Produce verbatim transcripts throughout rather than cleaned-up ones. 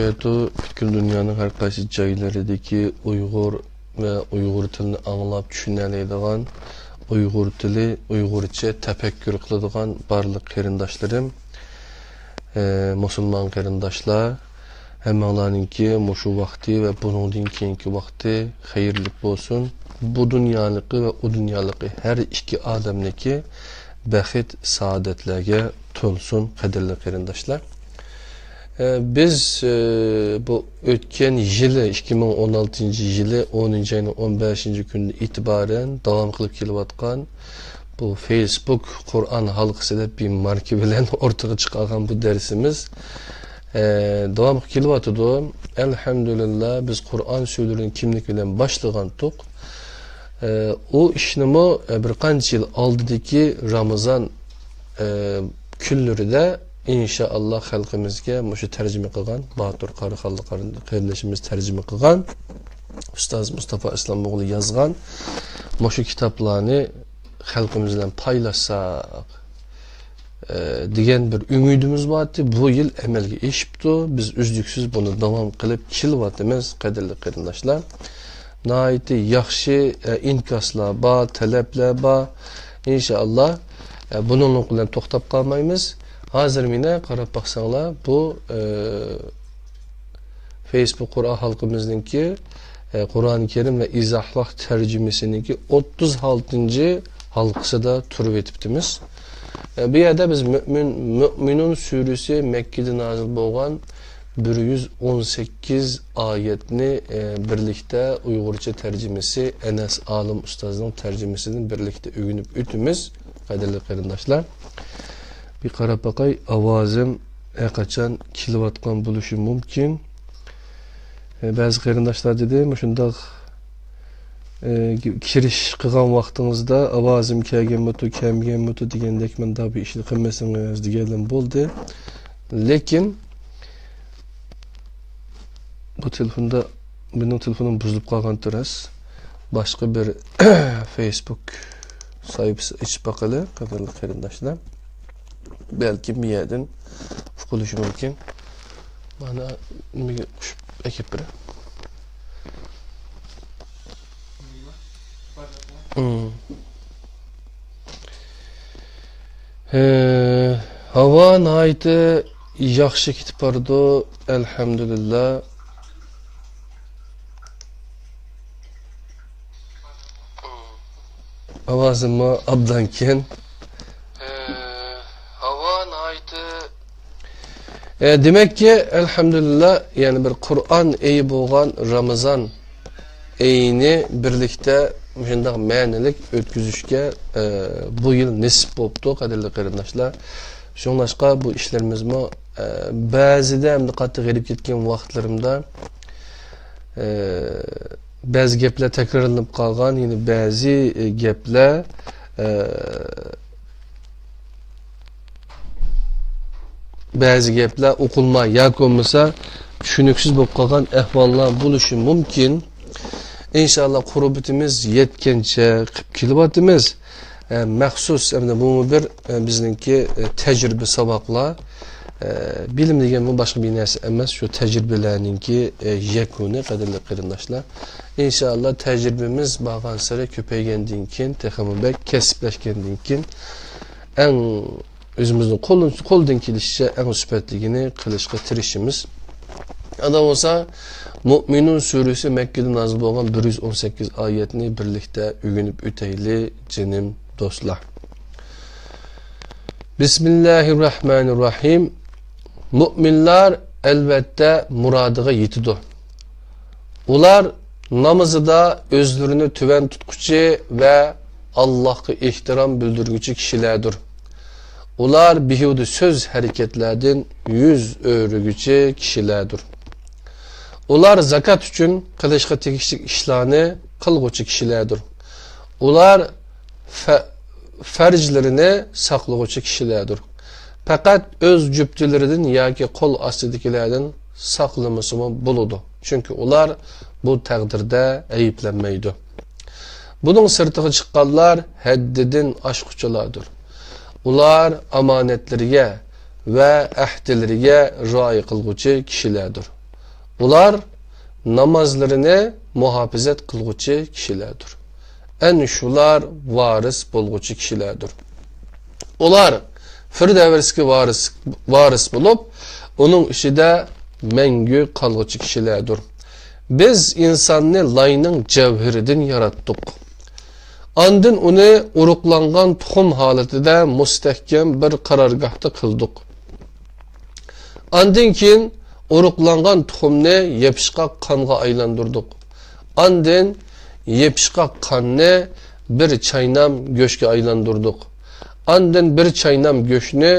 پۈتكۈل دۇنيانىڭ ھەر قايسى جايلىرىدىكى ئۇيغۇر ۋە ئۇيغۇر تىلىنى ئاڭلاپ چۈشىنەلەيدىغان، ئۇيغۇر تىلى، ئۇيغۇرچە تەپەككۇر قىلىدىغان بارلىق قېرىنداشلىرىم، ئە، مۇسۇلمان قېرىنداشلار، ھەممىڭلارنىڭكى مۇشۇ ۋاقتى ۋە بۇنىڭدىن كېيىنكى ۋاقتى خەيرلىك بولسۇن. بۇ دۇنيالىقى ۋە ئۇ دۇنيالىقى ھەر ئىككى ئالەمنىكى بەخت، سائادەتلەرگە تولسۇن، قەدىرلىك قېرىنداشلار. ئە، بىز، ئە، بۇ ئۆتكەن يىلى، ئىككى مىڭ ئون ئالتىنچى يىلى ئونىنچى ئاينىڭ ئون بەشىنچى كۈنىدىن ئېتىبارەن داۋام قىلىپ كېلىۋاتقان بۇ فېيسبۇك قۇرئان ھالقىسى دەپ بىر ماركا بىلەن ئوتتۇرىغا چىقارغان بۇ دەرسىمىز، ئە، داۋام قىلىپ كېلىۋاتىدۇ. ئەلھەمدۇلىللا، بىز قۇرئان سۈرىلىرىنى كىملىك بىلەن باشلىغانتۇق. ئە، ئۇ ئىشنىمۇ، ئە، بىر قانچە يىل ئالدىدىكى رامىزان، ئە، كۈنلىرىدە ئىنشائاللا خەلقىمىزگە مۇشۇ تەرجىمە قىلغان باتۇر قاراخانلىق قېرىندىشىمىز تەرجىمە قىلغان، ئۇستاز مۇستافا ئىسلام ئوغلى يازغان مۇشۇ كىتابلارنى خەلقىمىز بىلەن پايلاشساق، ئە، دېگەن بىر ئۈمىدىمىز بار ئىدى. بۇ يىل ئەمەلگە ئېشىپتۇ. بىز ئۈزلۈكسىز بۇنى داۋام قىلىپ كېلىۋاتىمىز، قەدىرلىك قېرىنداشلار. ناھايىتى ياخشى، ئە، ئىنكاسلار بار، تەلەپلەر بار. ئىنشائاللا، ئە، بۇنىڭلىق بىلەن توختاپ قالمايمىز. ھازىر مېنى قاراپ باقساڭلار، بۇ، ئە، فېيسبۇك قۇرئان ھالقىمىزنىڭكى، ئە، قۇرئان كەرىم ۋە ئىزاھلىق تەرجىمىسىنىڭكى ئوتتۇز ئالتىنچى ھالقىسىدا تۇرۇۋېتىپتىمىز. ئە، بۇ يەردە بىز مۆمىن، مۆمىنۇن سۈرىسى مەككىدە نازىل بولغان بىر يۈز ئون سەككىز ئايەتنى، ئە، بىرلىكتە ئۇيغۇرچە تەرجىمىسى ئەنەس ئالىم ئۇستازنىڭ تەرجىمىسىدىن بىرلىكتە ئۆگىنىپ ئۆتىمىز، قەدىرلىك قېرىنداشلار. بىر قاراپ باقاي، ئاۋازىم ھەرقاچان كېلىۋاتقان بولۇشى مۇمكىن. ئە، بەزى قېرىنداشلار دېدى، مۇشۇنداق، ئە، كىرىش قىلغان ۋاقتىڭىزدا ئاۋازىم كەلگەنمىتۇ، كەلمىگەنمىتۇ دېگەندەك مۇنداق بىر ئىشنى قىلمىسىڭىز دېگەنلەرمۇ بولدى. لېكىن بۇ تېلېفوندا، مېنىڭ تېلېفونۇم بۇزۇلۇپ قالغانتى راست. باشقا بىر فېيسبۇك ساھىپىسى ئېچىپ باقىلى، قەدىرلىك قېرىنداشلار. بەلكىم بۇ يەردىن ئۇقۇلۇشى مۇمكىن. مانا نېمىگە قوشۇپ ئەكەپ بېرە. مم. ھە، ھاۋا ناھايىتى ياخشى كېتىپ بارىدۇ، ئەلھەمدۇلىللا. ئاۋازىممۇ ئابدانكەن. ھاۋا ناھايىتى. ئە، دېمەككى، ئەلھەمدۇلىللا، يەنە بىر قۇرئان ئېيى بولغان رامىزان ئېيىنى بىرلىكتە مۇشۇنداق مەنىلىك ئۆتكۈزۈشكە، ئە، بۇ يىل نېسىپ بوپتۇ، قەدىرلىك قېرىنداشلار. شۇڭلاشقا بۇ ئىشلىرىمىزمۇ، ئە، بەزىدە ئەمدى قاتتىق ھېرىپ كەتكەن ۋاقىتلىرىمدا، ئە، بەزى گەپلەر تەكرارلىنىپ قالغان، يەنە بەزى، ئە، گەپلەر، ئە، بەزى گەپلەر ئۇقۇلماي ياكى بولمىسا چۈشىنىكسىز بولۇپ قالغان ئەھۋاللار بولۇشى مۇمكىن. ئىنشائاللا، قۇربىتىمىز يەتكەنچە قىلىپ كېلىۋاتىمىز. ئە، مەخسۇس، ئەمدى بۇمۇ بىر، ئە، بىزنىڭكى، ئە، تەجرىبە ساۋاقلار. ئە، بىلىم دېگەنمۇ باشقا بىر نەرسە ئەمەس، شۇ تەجرىبىلەرنىڭكى، ئە، يەكۈنى، قەدىرلىك قېرىنداشلار. ئىنشائاللا، تەجرىبىمىز بارغانسېرى كۆپەيگەندىن كېيىن، تېخىمۇ بەك كەسىپلەشكەندىن كېيىن، ئەڭ ئۆزىمىزنىڭ قول-، قولدىن كېلىشىچە ئەڭ سۈپەتلىكىنى قىلىشقا تىرىشىمىز. ئادا بولسا، مۇئمىنۇن سۈرىسى مەككىدە نازىل بولغان بىر يۈز ئون سەككىز ئايەتنى بىرلىكتە ئۆگىنىپ ئۆتەيلى، جېنىم دوستلار. بىسمىللاھىررەھمانىررەھىم. مۇئمىنلار ئەلۋەتتە مۇرادىغا يېتىدۇ. ئۇلار نامىزىدا ئۆزلىرىنى تۆۋەن تۇتقۇچى ۋە ئاللاھقا ئېھتىرام بىلدۈرگۈچى كىشىلەردۇر. ئۇلار بىھۇدە سۆز ھەرىكەتلەردىن يۈز ئۆرۈگۈچى كىشىلەردۇر. ئۇلار زاكات ئۈچۈن قىلىشقا تېگىشلىك ئىشلارنى قىلغۇچى كىشىلەردۇر. ئۇلار فە-، فەرجلىرىنى ساقلىغۇچى كىشىلەردۇر. پەقەت ئۆز جۈپتىلىرىدىن ياكى قول ئاستىدىكىلەردىن ساقلىمىسىمۇ بولىدۇ، چۈنكى ئۇلار بۇ تەقدىردە ئەيىبلەنمەيدۇ. بۇنىڭ سىرتىغا چىققانلار ھەددىدىن ئاشقۇچىلاردۇر. ئۇلار ئامانەتلىرىگە ۋە ئەھدىلىرىگە رىئايە قىلغۇچى كىشىلەردۇر. ئۇلار نامازلىرىنى مۇھاپىزەت قىلغۇچى كىشىلەردۇر. ئەنە شۇلار ۋارىس بولغۇچى كىشىلەردۇر. ئۇلار فىردەۋسكە ۋارىس، ۋارىس بولۇپ، ئۇنىڭ ئىچىدە مەڭگۈ قالغۇچى كىشىلەردۇر. بىز ئىنساننى لاينىڭ جەۋھىرىدىن ياراتتۇق. ئاندىن ئۇنى ئۇرۇقلانغان تۇخۇم ھالىتىدە مۇستەھكەم بىر قارارگاھتا قىلدۇق. ئاندىن كېيىن ئۇرۇقلانغان تۇخۇمنى يېپىشقاق قانغا ئايلاندۇردۇق. ئاندىن يېپىشقاق قاننى بىر چاينام گۆشكە ئايلاندۇردۇق. ئاندىن بىر چاينام گۆشنى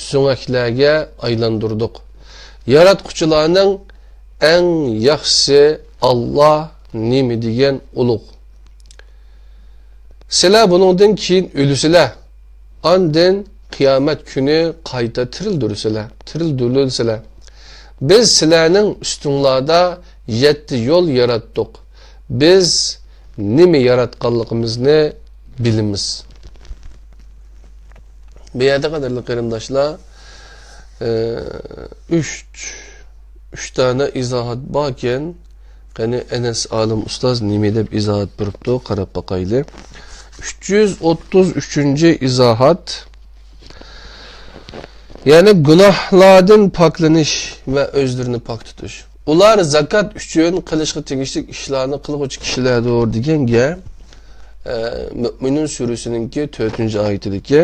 سۆڭەكلەرگە ئايلاندۇردۇق. ياراتقۇچىلارنىڭ ئەڭ ياخشىسى ئاللا نېمە دېگەن ئۇلۇغ. سىلەر بۇنىڭدىن كېيىن ئۆلىسىلەر. ئاندىن قىيامەت كۈنى قايتا تىرىلدۈرۈلىسىلەر، تىرىلدۈرۈلىسىلەر. بىز سىلەرنىڭ ئۈستۈڭلاردا يەتتە يول ياراتتۇق. بىز نېمە ياراتقانلىقىمىزنى بىلىمىز. بۇ يەردە، قەدىرلىك قېرىنداشلار، ئە، ئۈچ، ئۈچ دانە ئىزاھات باركەن. قېنى، ئەنەس ئالىم ئۇستاز نېمە دەپ ئىزاھات بېرىپتۇ، قاراپ باقايلى. ئۈچ يۈز ئوتتۇز ئۈچىنچى ئىزاھات. يەنى گۇناھلاردىن پاكلىنىش ۋە ئۆزلىرىنى پاك تۇتۇش. ئۇلار زاكات ئۈچۈن قىلىشقا تېگىشلىك ئىشلارنى قىلغۇچى كىشىلەردۇر دېگەن گەپ، ئە، مۆمىنۇن سۈرىسىنىڭكى تۆتىنچى ئايىتىدىكى.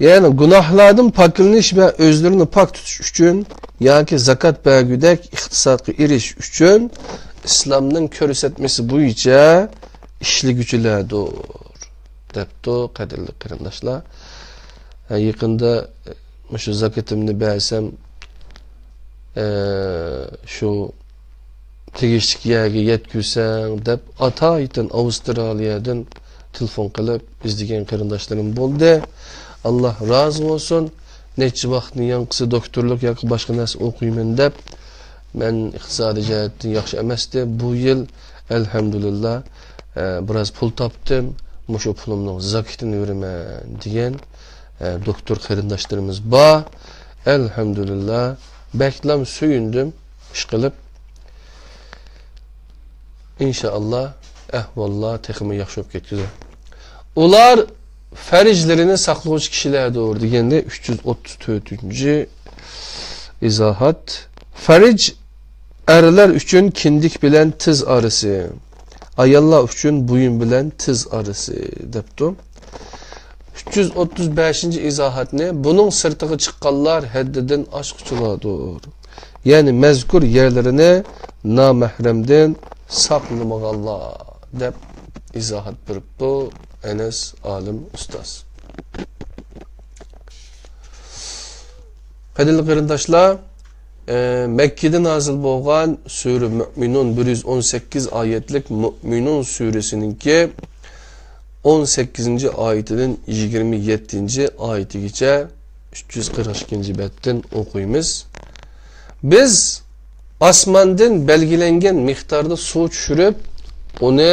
يەنى گۇناھلاردىن پاكلىنىش ۋە ئۆزلىرىنى پاك تۇتۇش ئۈچۈن ياكى زاكات بەرگۈدەك ئىقتىسادقا ئېرىشىش ئۈچۈن ئىسلامنىڭ كۆرسەتمىسى بويىچە ئىشلىگۈچىلەردۇر، دەپتۇ، قەدىرلىك قېرىنداشلار. ھە، يېقىندا مۇشۇ زاكىتىمنى بەرسەم، ئە، شۇ تېگىشلىك يەرگە يەتكۈزسەڭ دەپ، ئاتايىتىن ئاۋسترالىيەدىن تېلېفون قىلىپ ئىزدىگەن قېرىنداشلىرىم بولدى. ئاللا رازى بولسۇن. نەچچە ۋاقىتنى يانقىسى دوكتورلۇق ياكى باشقا نەرسە ئوقۇيمەن دەپ، مەن ئىقتىسادىي جەھەتتىن ياخشى ئەمەستى. بۇ يىل، ئەلھەمدۇلىللا، ئە، بىراز پۇل تاپتىم. مۇشۇ پۇلۇمنىڭ زاكىتىنى بېرىمەن دېگەن، ئە، دوكتور قېرىنداشلىرىمىز بار. ئەلھەمدۇلىللا، بەكلام سۆيۈندۈم. ئىشقىلىپ، ئىنشائاللا، ئەھۋاللار تېخىمۇ ياخشى بولۇپ كەتكۈزە. ئۇلار پەرجلىرىنى ساقلىغۇچى كىشىلەردۇر دېگەندە، ئۈچ يۈز ئوتتۇز تۆتىنچى ئىزاھات. پەرج ئەرلەر ئۈچۈن كىندىك بىلەن تىز ئارىسى، ئاياللار ئۈچۈن بويۇن بىلەن تىز ئارىسى، دەپتۇ. ئۈچ يۈز ئوتتۇز بەشىنچى ئىزاھاتنى، بۇنىڭ سىرتىغا چىققانلار ھەددىدىن ئاشقۇچىلاردۇر. يەنى مەزكۇر يەرلىرىنى نامەھرەمدىن ساقلىمىغانلار، دەپ ئىزاھات بېرىپتۇ ئەنەس ئالىم ئۇستاز. قەدىرلىك قېرىنداشلار، ئە، مەككىدە نازىل بولغان سۈرە مۆمىنۇن، بىر يۈز ئون سەككىز ئايەتلىك مۆمىنۇن سۈرىسىنىڭكى ئون سەككىزىنچى ئايىتىدىن يىگىرمە يەتتىنچى ئايىتىگىچە ئۈچ يۈز قىرىق ئىككىنچى بەتتىن ئوقۇيمىز. بىز ئاسماندىن بەلگىلەنگەن مىقداردا سۇ چۈشۈرۈپ، ئۇنى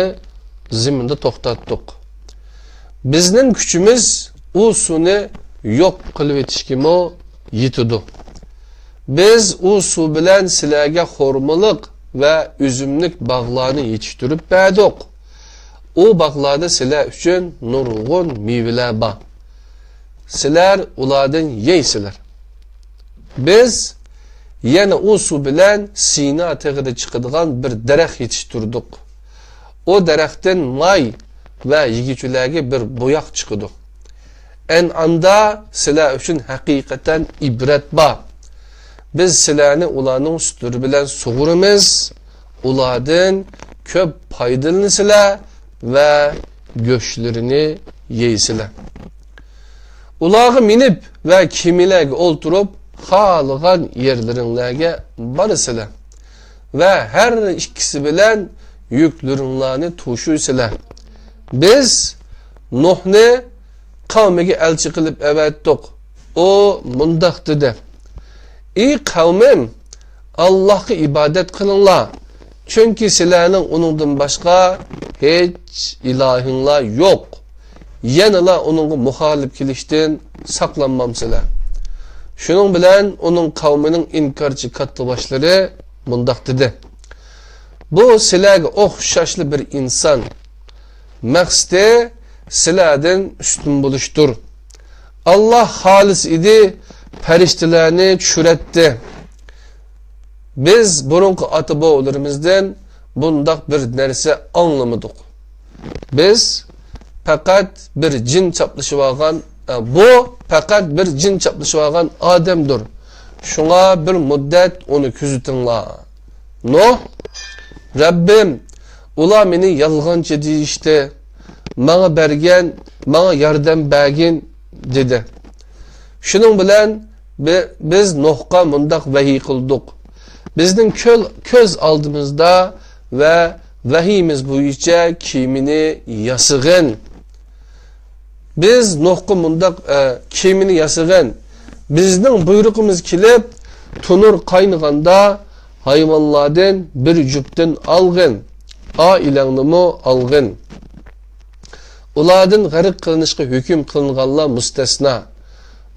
زېمىندا توختاتتۇق. بىزنىڭ كۈچىمىز ئۇ سۇنى يوق قىلىۋېتىشكىمۇ يېتىدۇ. بىز ئۇ سۇ بىلەن سىلەرگە خورمىلىق ۋە ئۈزۈملۈك باغلارنى يېتىشتۈرۈپ بەردۇق. ئۇ باغلاردا سىلەر ئۈچۈن نۇرغۇن مېۋىلەر بار. سىلەر ئۇلاردىن يەيسىلەر. بىز يەنە ئۇ سۇ بىلەن سىنا تېغىدا چىقىدىغان بىر دەرەخ يېتىشتۈردۇق. ئۇ دەرەختىن ماي ۋە يېگۈچىلەرگە بىر بوياق چىقىدۇ. ئەنئامدا سىلەر ئۈچۈن ھەقىقەتەن ئىبرەت بار. بىز سىلەرنى ئۇلارنىڭ سۈتلىرى بىلەن سۇغۇرىمىز، ئۇلاردىن كۆپ پايدىلىنىسىلەر ۋە گۆشلىرىنى يەيسىلەر. ئۇلارغا مىنىپ ۋە كېمىلەرگە ئولتۇرۇپ، خالىغان يەرلىرىڭلارگە بارىسىلەر ۋە ھەر ئىككىسى بىلەن يۈكلىرىڭلارنى توشۇيسىلەر. بىز نۇھنى قەۋمىگە ئەلچى قىلىپ ئەۋەتتۇق. ئۇ مۇنداق دېدى: «ئى قەۋمىم، ئاللاھقا ئىبادەت قىلىڭلار، چۈنكى سىلەرنىڭ ئۇنىڭدىن باشقا ھېچ ئىلاھىڭلار يوق. يەنىلا ئۇنىڭغا مۇخالىپ كېلىشتىن ساقلانمامسىلەر؟» شۇنىڭ بىلەن ئۇنىڭ قەۋمىنىڭ ئىنكارچى كاتتىباشلىرى مۇنداق دېدى: بۇ سىلەرگە ئوخشاشلا بىر ئىنسان. مەقسىتى سىلەردىن ئۈستۈن بولۇشتۇر. ئاللاھ خالىس ئىدى، پەرىشتىلەرنى چۈشۈرەتتى. بىز بۇرۇنقى ئاتا-بوۋىلىرىمىزدىن بۇنداق بىر نەرسە ئاڭلىمىدۇق. بىز پەقەت بىر جىن چاپلىشىۋالغان، ئە، بۇ پەقەت بىر جىن چاپلىشىۋالغان ئادەمدۇر. شۇڭا بىر مۇددەت ئۇنى كۆزىتىڭلار. نۇھ: رەببىم، ئۇلار مېنى يالغانچى دېيىشتى. ماڭا بەرگەن، ماڭا ياردەم بەرگىن، دېدى. شۇنىڭ بىلەن بى-، بىز نۇھقا مۇنداق ۋەھىي قىلدۇق: بىزنىڭ كۆل-، كۆز ئالدىمىزدا ۋە ۋەھىيىمىز بويىچە كېمىنى ياسىغىن. بىز نۇھقا مۇنداق، ئە، كېمىنى ياسىغىن. بىزنىڭ بۇيرۇقىمىز كېلىپ، تونۇر قاينىغاندا، ھايۋانلاردىن بىر جۈپتىن ئالغىن، ئائىلەڭنىمۇ ئالغىن. ئۇلاردىن غەرق قىلىنىشقا ھۆكۈم قىلىنغانلار مۇستەسنا.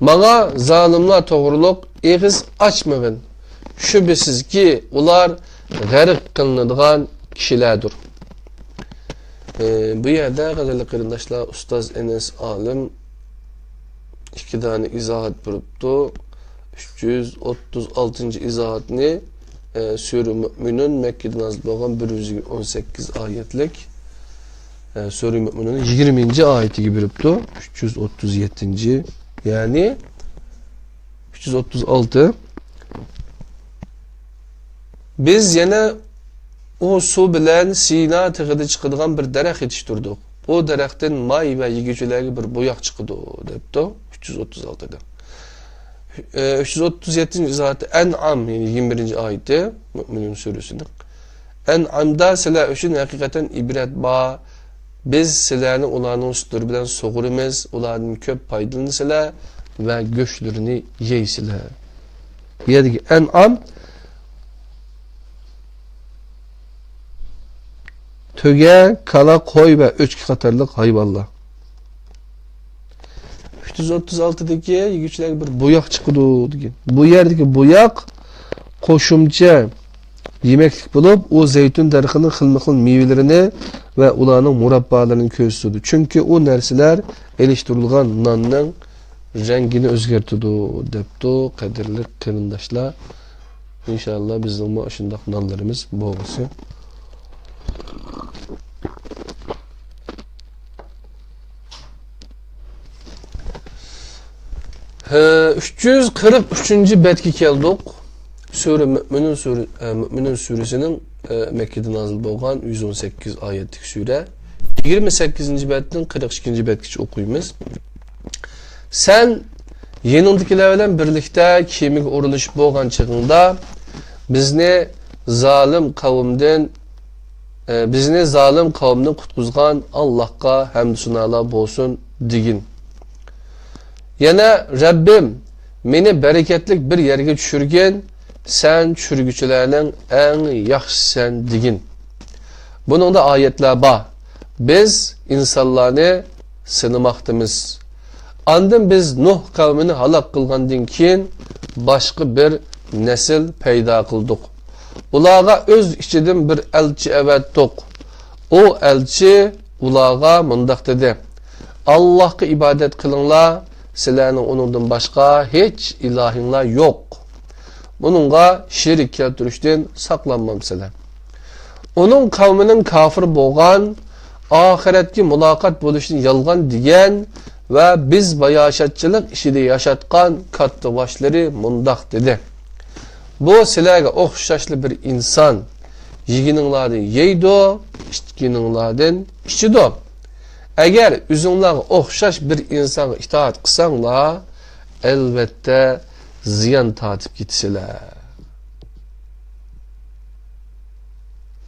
ماڭا زالىملار توغرۇلۇق ئېغىز ئاچمىغىن. شۈبھىسىزكى، ئۇلار غەرق قىلىنىدىغان كىشىلەردۇر. ئى، بۇ يەردە، قەدىرلىك قېرىنداشلار، ئۇستاز ئەنەس ئالىم ئىككى دانە ئىزاھات بېرىپتۇ. ئۈچ يۈز ئوتتۇز ئالتىنچى ئىزاھاتنى، ئى، سۈرە مۆمىنۇن، مەككىدە نازىل بولغان بىر يۈز ئون سەككىز ئايەتلىك، ئى، سۈرە مۆمىنۇن يىگىرمىنچى ئايىتىگە بېرىپتۇ. ئۈچ يۈز ئوتتۇز يەتتىنچى، يەنى ئۈچ يۈز ئوتتۇز ئالتە. بىز يەنە ئۇ سۇ بىلەن سىنا تېغىدا چىقىدىغان بىر دەرەخ يېتىشتۈردۇق. ئۇ دەرەختىن ماي ۋە يېگۈچىلەرگە بىر بوياق چىقىدۇ، دەپتۇ. ئۈچ يۈز ئوتتۇز ئالتىدا. ئە، ئۈچ يۈز ئوتتۇز يەتتىنچى ئىزاھاتى ئەنئام، يەنى يىگىرمە بىرىنچى ئايىتى، مۆمىنۇن سۈرىسىنىڭ. ئەنئامدا سىلەر ئۈچۈن ھەقىقەتەن ئىبرەت بار. بىز سىلەرنى ئۇلارنىڭ سۈتلىرى بىلەن سۇغۇرىمىز، ئۇلاردىن كۆپ پايدىلىنىسىلەر ۋە گۆشلىرىنى يەيسىلەر. بۇ يەردىكى ئەنئام تۆگە، كالا، قوي ۋە ئۆچكە قاتارلىق ھايۋانلار. ئۈچ يۈز ئوتتۇز ئالتىدىكى يېگۈچىلەرگە بىر بوياق چىقىدۇ دېگەن. بۇ يەردىكى بوياق قوشۇمچە يېمەكلىك بولۇپ، ئۇ زەيتۇن دەرىخىنىڭ خىلمۇ خىل مېۋىلىرىنى ۋە ئۇلارنىڭ مۇراببالىرىنى كۆرسىتىدۇ. چۈنكى ئۇ نەرسىلەر ئېلىشتۇرۇلغان ناننىڭ رەڭگىنى ئۆزگەرتىدۇ، دەپتۇ. قەدىرلىك قېرىنداشلار، ئىنشاللا بىزنىڭمۇ ئاشۇنداق نانلىرىمىز بولغۇسى. ھە، ئۈچ يۈز قىرىق ئۈچىنچى بەتكە كەلدۇق. سۈرە مۆمىنۇن سۈرە-، ئە، مۆمىنۇن سۈرىسىنىڭ، ئە، مەككىدە نازىل بولغان يۈز ئون سەككىز ئايەتلىك سۈرە. يىگىرمە سەككىزىنچى بەتتىن قىرىق ئىككىنچى بەتكىچە ئوقۇيمىز. سەن يېنىڭدىكىلەر بىلەن بىرلىكتە كېمىگە ئورۇنلىشىپ بولغان چېغىڭدا، بىزنى زالىم قەۋمدىن، ئە، بىزنى زالىم قەۋمدىن قۇتقۇزغان ئاللاھقا ھەمدۇ سانالار بولسۇن، دېگىن. يەنە، رەببىم، مېنى بەرىكەتلىك بىر يەرگە چۈشۈرگىن، سەن چۈشۈرگۈچىلەرنىڭ ئەڭ ياخشىسىسەن، دېگىن. بۇنىڭدا ئايەتلەر بار. بىز ئىنسانلارنى سىنىماقتىمىز. ئاندىن بىز نۇھ قەۋمىنى ھالاك قىلغاندىن كېيىن، باشقا بىر نەسىل پەيدا قىلدۇق. ئۇلارغا ئۆز ئىچىدىن بىر ئەلچى ئەۋەتتۇق. ئۇ ئەلچى ئۇلارغا مۇنداق دېدى: ئاللاھقا ئىبادەت قىلىڭلار، سىلەرنىڭ ئۇنىڭدىن باشقا ھېچ ئىلاھىڭلار يوق. بۇنىڭغا شېرىك كەلتۈرۈشتىن ساقلانمامسىلەر؟ ئۇنىڭ قەۋمىنىڭ كاپىر بولغان، ئاخىرەتكە مۇلاقات بولۇشنى يالغان دېگەن ۋە بىز باياشاتچىلىق ئىچىدە ياشاتقان كاتتا باشلىرى مۇنداق دېدى: بۇ سىلەرگە ئوخشاشلا بىر ئىنسان. يېگىنىڭلاردىن يەيدۇ، ئىچكىنىڭلاردىن ئىچىدۇ. ئەگەر ئۆزۈڭلارغا ئوخشاش بىر ئىنسانغا ئىتائەت قىلساڭلار، ئەلۋەتتە زىيان تارتىپ كېتىسىلەر.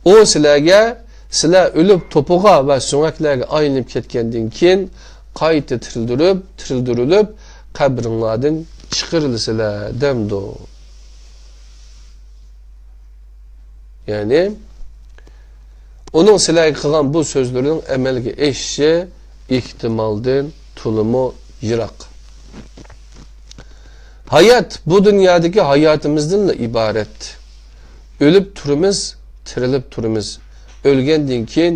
ئۇ سىلەرگە، سىلەر ئۆلۈپ توپىغا ۋە سۆڭەكلەرگە ئايلىنىپ كەتكەندىن كېيىن، قايتا تىرىلدۈرۈپ، تىرىلدۈرۈلۈپ، قەبرىڭلاردىن چىقىرىلىسىلەر، دەمدۇ. يەنى، ئۇنىڭ سىلەرگە قىلغان بۇ سۆزلىرىنىڭ ئەمەلگە ئېشىشى ئېھتىمالدىن تولىمۇ يىراق. ھايات بۇ دۇنيادىكى ھاياتىمىزدىنلا ئىبارەت. ئۆلۈپ تۇرىمىز، تىرىلىپ تۇرىمىز. ئۆلگەندىن كېيىن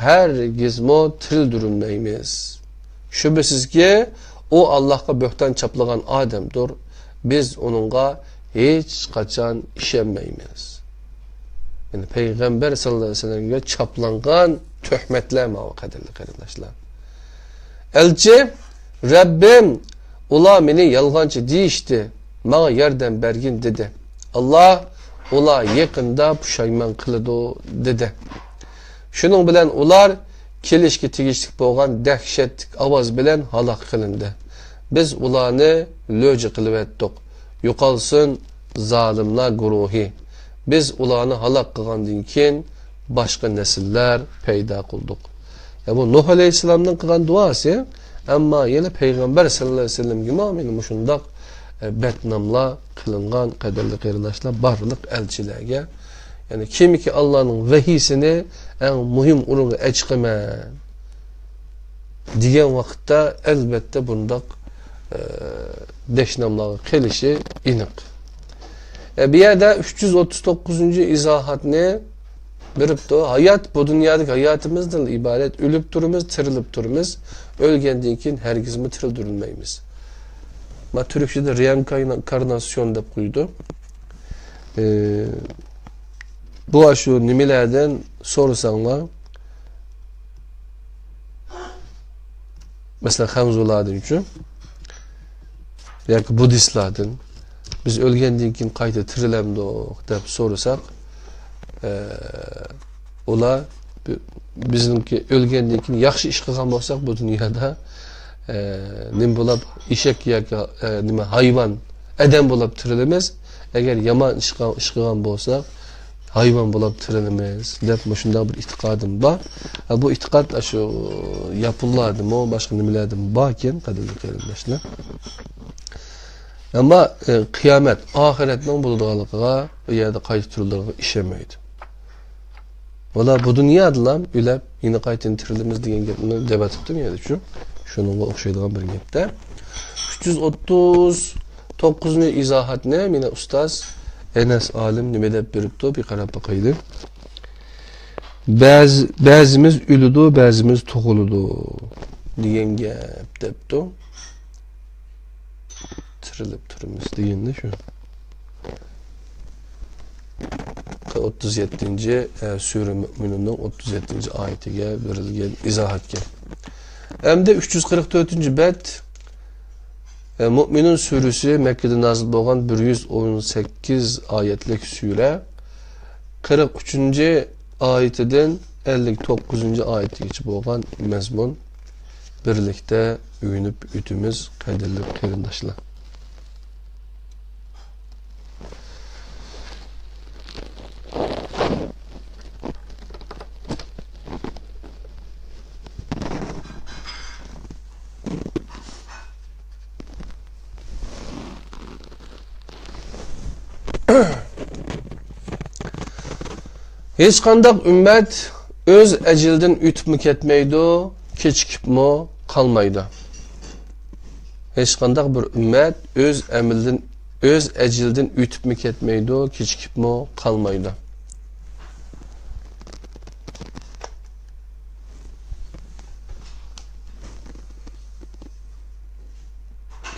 ھەرگىزمۇ تىرىلدۈرۈلمەيمىز. شۈبھىسىزكى، ئۇ ئاللاھقا بۆھتان چاپلىغان ئادەمدۇر. بىز ئۇنىڭغا ھېچقاچان ئىشەنمەيمىز. يەنى پەيغەمبەر ساللاللاھۇ ئەلەيھى ۋەسەللەمگە چاپلانغان تۆھمەتلەر ماۋۇ، قەدىرلىك قېرىنداشلار. ئەلچى، رەببىم، ئۇلار مېنى يالغانچى دېيىشتى، ماڭا ياردەم بەرگىن، دېدى. ئاللا، ئۇلار يېقىندا پۇشايمان قىلىدۇ، دېدى. شۇنىڭ بىلەن ئۇلار كېلىشكە تېگىشلىك بولغان دەھشەتلىك ئاۋاز بىلەن ھالاك قىلىندى. بىز ئۇلارنى لۆجە قىلىۋەتتۇق. يوقالسۇن زالىملار گۇرۇھى. بىز ئۇلارنى ھالاك قىلغاندىن كېيىن باشقا نەسىللەر پەيدا قىلدۇق. يا، بۇ نۇھ ئەلەيھىسسالامنىڭ قىلغان دۇئاسى، ئەمما يەنە پەيغەمبەر ساللاللاھۇ ئەلەيھى ۋەسەللەمگىمۇ مانا مۇشۇنداق، ئە، بەتناملار قىلىنغان، قەدىرلىك قېرىنداشلار، بارلىق ئەلچىلەرگە. يەنى كىمكى ئاللانىڭ ۋەھىيسىنى ئەڭ مۇھىم ئورۇنغا ئەچىقىمەن دېگەن ۋاقىتتا، ئەلۋەتتە، بۇنداق، ئە، دەشناملارغا قېلىشى ئېنىق. ئە، بۇ يەردە ئۈچ يۈز ئوتتۇز توققۇزىنچى ئىزاھاتنى بېرىپتۇ. ھايات بۇ دۇنيادىكى ھاياتىمىزدىن ئىبارەت. ئۆلۈپ تۇرىمىز، تىرىلىپ تۇرىمىز. ئۆلگەندىن كېيىن ھەرگىزمۇ تىرىلدۈرۈلمەيمىز. ما تۈركچىدە رېئىنكارناسىيون دەپ قويىدۇ. ئى، بۇ ئاشۇ نېمىلەردىن سورىساڭلار، مەسىلەن، خەنزۇلاردىنچۇ ياكى بۇددىستلاردىن، بىز ئۆلگەندىن كېيىن قايتا تىرىلەمدۇق دەپ سورىساق، ئە، ئۇلار بى-، بىزنىڭكى ئۆلگەندىن كېيىن ياخشى ئىش قىلغان بولساق بۇ دۇنيادا، ئە، نېمە بولۇپ، ئېشەك ياكى، ئە، نېمە، ھايۋان، ئادەم بولۇپ تىرىلىمىز. ئەگەر يامان ئىش قىل-، ئىش قىلغان بولساق، ھايۋان بولۇپ تىرىلىمىز دەپ مۇشۇنداق بىر ئېتىقادىم بار. ھە، بۇ ئېتىقاد ئاشۇ ياپونلاردىمۇ، باشقا نېمىلەردىمۇ باركەن، قەدىرلىك قېرىنداشلار. ئەمما، ئە، قىيامەت، ئاخىرەتنىڭ بولىدىغانلىقىغا، ئۇ يەردە قايتا تۇرۇلىدىغانلىقىغا ئىشەنمەيدۇ. ئۇلار بۇ دۇنيادىلا ئۆلۈپ، يەنە قايتىدىن تىرىلىمىز دېگەن گەپنى دەۋاتىپتۇ يەنە شۇ. شۇنىڭغا ئوخشايدىغان بىر گەپتە. ئۈچ يۈز ئوتتۇز توققۇزىنچى ئىزاھاتنى مېنى ئۇستاز ئەنەس ئالىم نېمە دەپ بېرىپتۇ، بىر قاراپ باقايلى. بەز-، بەزىمىز ئۆلىدۇ، بەزىمىز تۇغۇلىدۇ دېگەن گەپ دەپتۇ. تىرىلىپ تۇرىمىز دېگەندە شۇ. ئوتتۇز يەتتىنچى، ئە، سۈرە مۆمىنۇننىڭ ئوتتۇز يەتتىنچى ئايىتىگە بېرىلگەن ئىزاھاتكەن. ئەمدى ئۈچ يۈز قىرىق تۆتىنچى بەت، ئە، مۆمىنۇن سۈرىسى مەككىدە نازىل بولغان بىر يۈز ئون سەككىز ئايەتلىك سۈرە. قىرىق ئۈچىنچى ئايىتىدىن ئەللىك توققۇزىنچى ئايىتىگىچە بولغان مەزمۇن بىرلىكتە ئۆگىنىپ ئۆتىمىز، قەدىرلىك قېرىنداشلار. ھېچقانداق ئۈممەت ئۆز ئەجىلىدىن ئۆتۈپمۇ كەتمەيدۇ، كېچىكىپمۇ قالمايدۇ. ھېچقانداق بىر ئۈممەت ئۆز ئەمىلىدىن، ئۆز ئەجىلىدىن ئۆتۈپمۇ كەتمەيدۇ، كېچىكىپمۇ قالمايدۇ.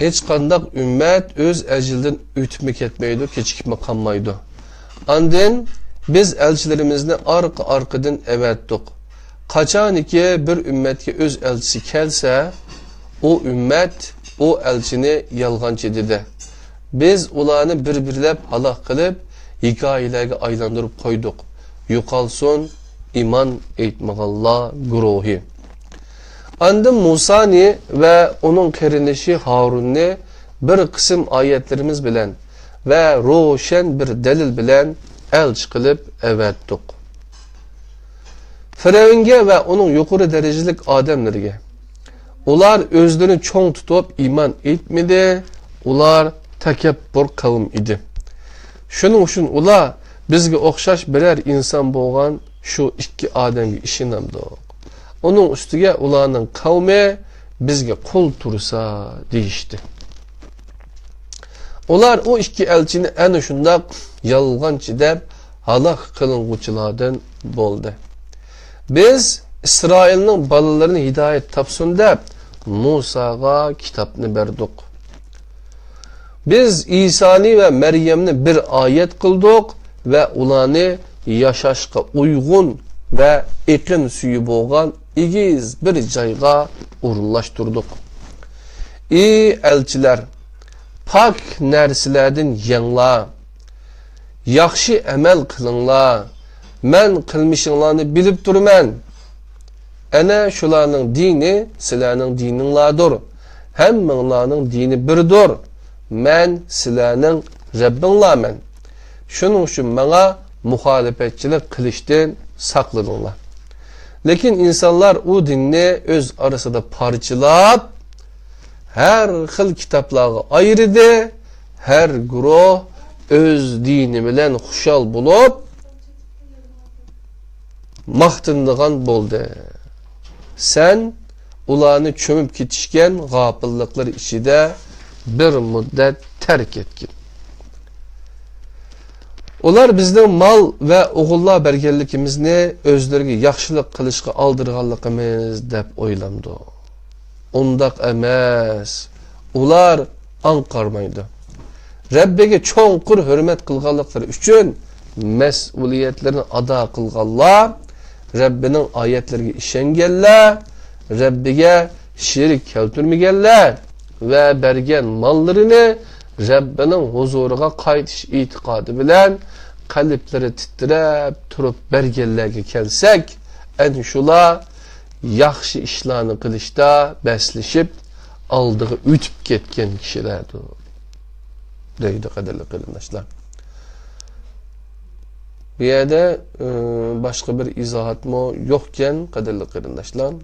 ھېچقانداق ئۈممەت ئۆز ئەجىلىدىن ئۆتۈپمۇ كەتمەيدۇ، كېچىكىپمۇ قالمايدۇ. ئاندىن بىز ئەلچىلىرىمىزنى ئارقا-ئارقىدىن ئەۋەتتۇق. قاچانكى بىر ئۈممەتكە ئۆز ئەلچىسى كەلسە، ئۇ ئۈممەت ئۇ ئەلچىنى يالغانچى دېدى. بىز ئۇلارنى بىر-بىرلەپ ھالاك قىلىپ، ھېكايىلەرگە ئايلاندۇرۇپ قويدۇق. يوقالسۇن ئىمان ئېيتمىغانلار گۇرۇھى. ئاندىن مۇسانى ۋە ئۇنىڭ قېرىندىشى ھارۇننى بىر قىسىم ئايەتلىرىمىز بىلەن ۋە روشەن بىر دەلىل بىلەن ئەلچى قىلىپ ئەۋەتتۇق. فىرئەۋنگە ۋە ئۇنىڭ يۇقىرى دەرىجىلىك ئادەملىرىگە. ئۇلار ئۆزلىرىنى چوڭ تۇتۇپ ئىمان ئېيتمىدى، ئۇلار تەكەببۇر قەۋم ئىدى. شۇنىڭ ئۈچۈن ئۇلار، بىزگە ئوخشاش بىرەر ئىنسان بولغان شۇ ئىككى ئادەمگە ئىشىنەمدۇق؟ ئۇنىڭ ئۈستىگە ئۇلارنىڭ قەۋمى بىزگە قۇل تۇرسا دېيىشتى. ئۇلار ئۇ ئىككى ئەلچىنى ئەنە شۇنداق يالغانچى دەپ ھالاك قىلىنغۇچىلاردىن بولدى. بىز ئىسرائىلنىڭ بالىلىرىنى ھىدايەت تاپسۇن دەپ، مۇساغا كىتابنى بەردۇق. بىز ئىسانى ۋە مەريەمنى بىر ئايەت قىلدۇق ۋە ئۇلارنى ياشاشقا ئۇيغۇن ۋە ئېقىن سۈيى بولغان ئېگىز بىر جايغا ئورۇنلاشتۇردۇق. ئى ئەلچىلەر، پاك نەرسىلەردىن يەڭلار، ياخشى ئەمەل قىلىڭلار، مەن قىلمىشىڭلارنى بىلىپ تۇرىمەن. ئەنە شۇلارنىڭ دىنى سىلەرنىڭ دىنىڭلاردۇر. ھەممىڭلارنىڭ دىنى بىردۇر. مەن سىلەرنىڭ رەببىڭلارمەن. شۇنىڭ ئۈچۈن ماڭا مۇخالىپەتچىلىك قىلىشتىن ساقلىنىڭلار. لېكىن ئىنسانلار ئۇ دىننى ئۆز ئارىسىدا پارچىلاپ، ھەر خىل كىتابلارغا ئايرىدى. ھەر گۇرۇھ ئۆز دىنى بىلەن خۇشال بولۇپ، ماختىنىدىغان بولدى. سەن ئۇلارنى چۆمۈپ كېتىشكەن غاپىللىقلىرى ئىچىدە بىر مۇددەت تەرك ئەتكىن. ئۇلار بىزنىڭ مال ۋە ئوغۇللار بەرگەنلىكىمىزنى ئۆزلىرىگە ياخشىلىق قىلىشقا ئالدىرىغانلىقىمىز دەپ ئويلامدۇ؟ ئۇنداق ئەمەس. ئۇلار ئاڭقارمايدۇ. رەببىگە چوڭقۇر ھۆرمەت قىلغانلىقلىرى ئۈچۈن مەسئۇلىيەتلىرىنى ئادا قىلغانلار، رەببىنىڭ ئايەتلىرىگە ئىشەنگەنلەر، رەببىگە شېرىك كەلتۈرمىگەنلەر ۋە بەرگەن ماللىرىنى رەببىنىڭ ھۇزۇرىغا قايتىش ئېتىقادى بىلەن قەلبلىرى تىترەپ تۇرۇپ بەرگەنلەرگە كەلسەك، ئەنە شۇلار ياخشى ئىشلارنى قىلىشتا بەسلىشىپ، ئالدىغا ئۆتۈپ كەتكەن كىشىلەردۇر، دەيدۇ، قەدىرلىك قېرىنداشلار. بۇ يەردە، ئى، باشقا بىر ئىزاھاتمۇ يوقكەن، قەدىرلىك قېرىنداشلار.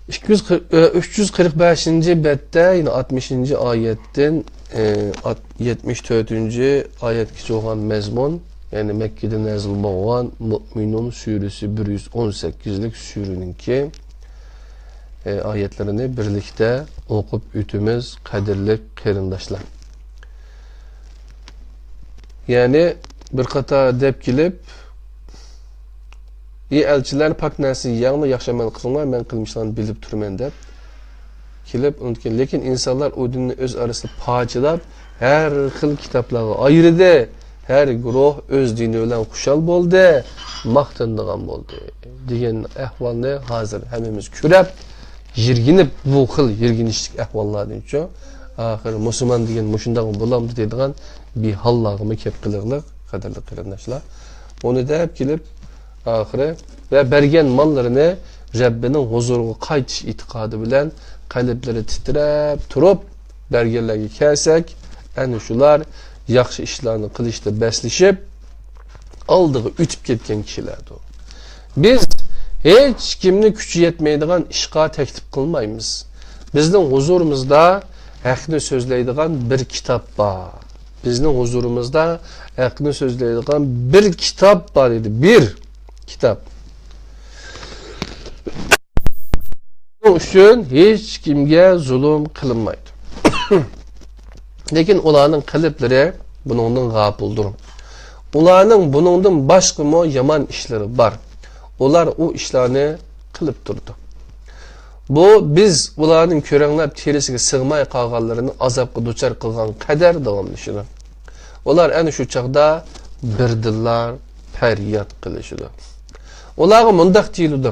ئىككى يۈز قىرىق، ئۈچ يۈز قىرىق بەشىنچى بەتتە، يەنى ئاتمىشىنچى ئايەتتىن، ئى، ئات-، يەتمىش تۆتىنچى ئايەتكىچە بولغان مەزمۇن، يەنى مەككىدە نازىل بولغان مۇئمىنۇن سۈرىسى بىر يۈز ئون سەككىزلىك سۈرىنىڭكى، ئى، ئايەتلىرىنى بىرلىكتە ئوقۇپ ئۆتىمىز، قەدىرلىك قېرىنداشلار. يەنى بىر قاتار دەپ كېلىپ، ئى ئەلچىلەر، پاك نەرسە يەڭلار، ياخشى ئەمەل قىلىڭلار، مەن قىلمىشلارنى بىلىپ تۇرىمەن دەپ كېلىپ، ئۇنىڭدىن كېيىن، لېكىن ئىنسانلار ئۇ دىننى ئۆز ئارىسىدا پارچىلاپ، ھەر خىل كىتابلارغا ئايرىدى، ھەر گۇرۇھ ئۆز دىنى بىلەن خۇشال بولدى، ماختىنىدىغان بولدى، دېگەن ئەھۋالنى ھازىر ھەممىمىز كۆرەپ، يىرگىنىپ، بۇ خىل يىرگىنىشلىك ئەھۋاللاردىنچۇ، ئاخىر مۇسۇلمان دېگەن مۇشۇنداقمۇ بولامدۇ دەيدىغان بىھاللارغىمۇ كەپ قېلىغلىق، قەدىرلىك قېرىنداشلار. ئۇنى دەپ كېلىپ، ئاخىرى ۋە بەرگەن ماللىرىنى رەببىنىڭ ھۇزۇرىغا قايتىش ئېتىقادى بىلەن قەلبلىرى تىترەپ تۇرۇپ بەرگەنلەرگە كەلسەك، ئەنە شۇلار ياخشى ئىشلارنى قىلىشتا بەسلىشىپ، ئالدىغا ئۆتۈپ كەتكەن كىشىلەردۇر. بىز ھېچكىمنى كۈچى يەتمەيدىغان ئىشقا تەكلىپ قىلمايمىز. بىزنىڭ ھۇزۇرىمىزدا ھەقنى سۆزلەيدىغان بىر كىتاب بار. بىزنىڭ ھۇزۇرىمىزدا ھەقنى سۆزلەيدىغان بىر كىتاب بار ئىدى. بىر كىتاب. شۇنىڭ ئۈچۈن ھېچكىمگە زۇلۇم قىلىنمايدۇ. لېكىن ئۇلارنىڭ قەلبلىرى بۇنىڭدىن غاپىلدۇر. ئۇلارنىڭ بۇنىڭدىن باشقىمۇ يامان ئىشلىرى بار. ئۇلار ئۇ ئىشلارنى قىلىپ تۇرىدۇ. بۇ بىز ئۇلارنىڭ كۆرەڭلەپ تېرىسىگە سىغماي قالغانلىرىنى ئازابقا دۇچار قىلغان قەدەر داۋاملىشىدۇ. ئۇلار ئەنە شۇ چاغدا بىردىنلا پەرياد قىلىشىدۇ. ئۇلارغا مۇنداق دېيىلىدۇ: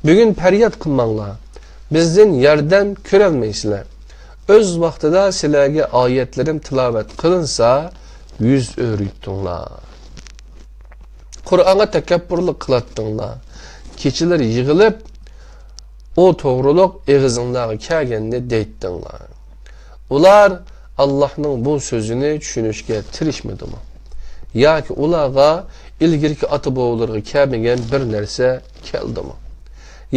بۈگۈن پەرياد قىلماڭلار، بىزدىن ياردەم كۆرەلمەيسىلەر. ئۆز ۋاقتىدا سىلەرگە ئايەتلىرىم تىلاۋەت قىلىنسا، يۈز ئۆرۈيتتۈڭلار. قۇرئانغا تەكەببۇرلۇق قىلاتتىڭلار. كېچىلىرى يىغىلىپ، ئۇ توغرۇلۇق ئېغىزىڭلارغا كەلگەننى دەيتتىڭلار. ئۇلار ئاللاھنىڭ بۇ سۆزىنى چۈشىنىشكە تىرىشمىدىمۇ؟ ياكى ئۇلارغا ئىلگىرىكى ئاتا-بوۋىلىرىغا كەلمىگەن بىر نەرسە كەلدىمۇ؟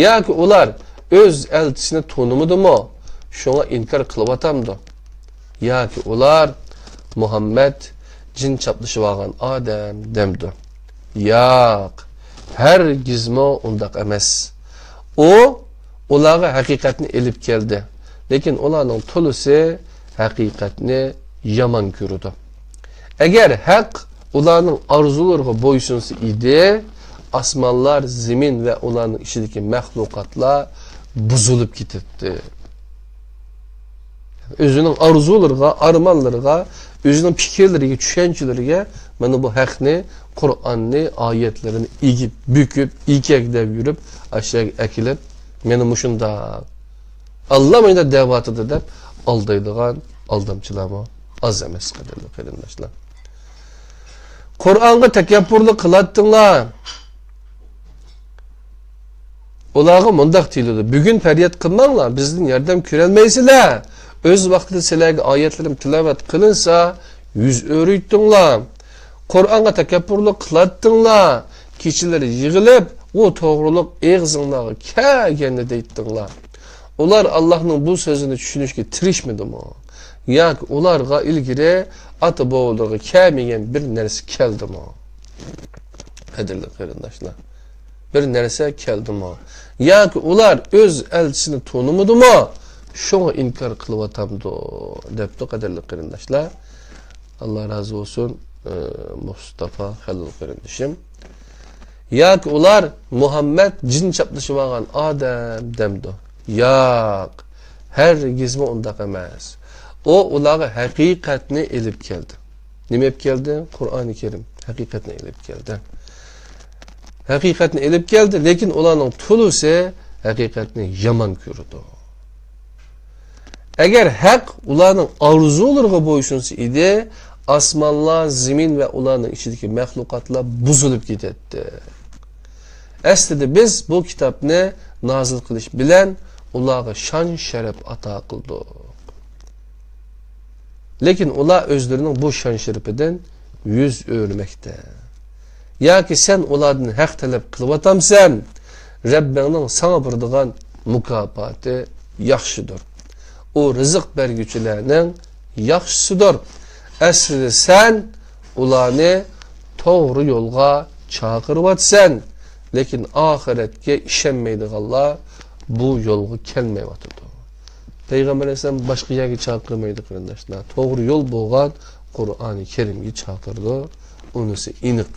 ياكى ئۇلار ئۆز ئەلچىسىنى تونۇمىدىمۇ؟ شۇڭا ئىنكار قىلىۋاتامدۇ؟ ياكى ئۇلار مۇھەممەد جىن چاپلىشىۋالغان ئادەم دەمدۇ؟ ياق، ھەرگىزمۇ ئۇنداق ئەمەس. ئۇ ئۇلارغا ھەقىقەتنى ئېلىپ كەلدى. لېكىن ئۇلارنىڭ تولىسى ھەقىقەتنى يامان كۆرىدۇ. ئەگەر ھەق ئۇلارنىڭ ئارزۇلىرىغا بويسۇنسا ئىدى، ئاسمانلار، زېمىن ۋە ئۇلارنىڭ ئىچىدىكى مەخلۇقاتلار بۇزۇلۇپ كېتەتتى. ئۆزىنىڭ ئارزۇلىرىغا، ئارمانلىرىغا، ئۆزىنىڭ پىكىرلىرىگە، چۈشەنچىلىرىگە مانا بۇ ھەقنى، قۇرئاننى، ئايەتلىرىنى ئېگىپ، بۈكۈپ، ئېكەك دەپ يۈرۈپ، ئاشۇ يەرگە ئەكېلىپ، مانا مۇشۇنداق، ئاللا مۇشۇنداق دەۋاتىدۇ دەپ ئالدايدىغان ئالدامچىلارمۇ ئاز ئەمەس، قەدىرلىك قېرىنداشلار. قۇرئانغا تەكەببۇرلۇق قىلاتتىڭلار. ئۇلارغا مۇنداق دېيىلىدۇ: بۈگۈن پەرياد قىلماڭلار، بىزدىن ياردەم كۆرەلمەيسىلەر. ئۆز ۋاقتىدا سىلەرگە ئايەتلىرىم تىلاۋەت قىلىنسا، يۈز ئۆرۈيتتۈڭلار. قۇرئانغا تەكەببۇرلۇق قىلاتتىڭلار. كېچىلىرى يىغىلىپ، ئۇ توغرۇلۇق ئېغىزىڭلارغا كەلگەننى دەيتتىڭلار. ئۇلار ئاللاھنىڭ بۇ سۆزىنى چۈشىنىشكە تىرىشمىدىمۇ؟ ياكى ئۇلارغا ئىلگىرى ئاتا-بوۋىلىرىغا كەلمىگەن بىر نەرسە كەلدىمۇ؟ قەدىرلىك قېرىنداشلار، بىر نەرسە كەلدىمۇ؟ ياكى ئۇلار ئۆز ئەلچىسىنى تونۇمىدىمۇ؟ شۇڭا ئىنكار قىلىۋاتامدۇ؟ دەپتۇ، قەدىرلىك قېرىنداشلار. ئاللا رازى بولسۇن، ئى، مۇستافا خەلىل قېرىندىشىم. ياكى ئۇلار مۇھەممەد جىن چاپلىشىۋالغان ئادەم دەمدۇ؟ ياق، ھەرگىزمۇ ئۇنداق ئەمەس. ئۇ ئۇلارغا ھەقىقەتنى ئېلىپ كەلدى. نېمە ئېلىپ كەلدى؟ قۇرئانى كەرىم ھەقىقەتنى ئېلىپ كەلدى. ھەقىقەتنى ئېلىپ كەلدى، لېكىن ئۇلارنىڭ تولىسى ھەقىقەتنى يامان كۆرىدۇ. ئەگەر ھەق ئۇلارنىڭ ئارزۇلىرىغا بويسۇنسا ئىدى، ئاسمانلار، زېمىن ۋە ئۇلارنىڭ ئىچىدىكى مەخلۇقاتلار بۇزۇلۇپ كېتەتتى. ئەسلىدە بىز بۇ كىتابنى نازىل قىلىش بىلەن ئۇلارغا شان-شەرەپ ئاتا قىلدۇق. لېكىن ئۇلار ئۆزلىرىنىڭ بۇ شان-شەرىپىدىن يۈز ئۆرۈمەكتە. ياكى سەن ئۇلاردىن ھەق تەلەپ قىلىۋاتامسەن؟ رەببىڭنىڭ ساڭا بېرىدىغان مۇكاپاتى ياخشىدۇر. ئۇ رىزىق بەرگۈچىلەرنىڭ ياخشىسىدۇر. ئەسلىدە سەن ئۇلارنى توغرا يولغا چاقىرىۋاتىسەن، لېكىن ئاخىرەتكە ئىشەنمەيدىغانلار بۇ يولغا كەلمەيۋاتىدۇ. پەيغەمبەر ئەلەيھىسسالام باشقا يەرگە چاقىرمايدۇ، قېرىنداشلار. توغرا يول بولغان قۇرئانى كەرىمگە چاقىرىدۇ. ئۇنىسى ئېنىق.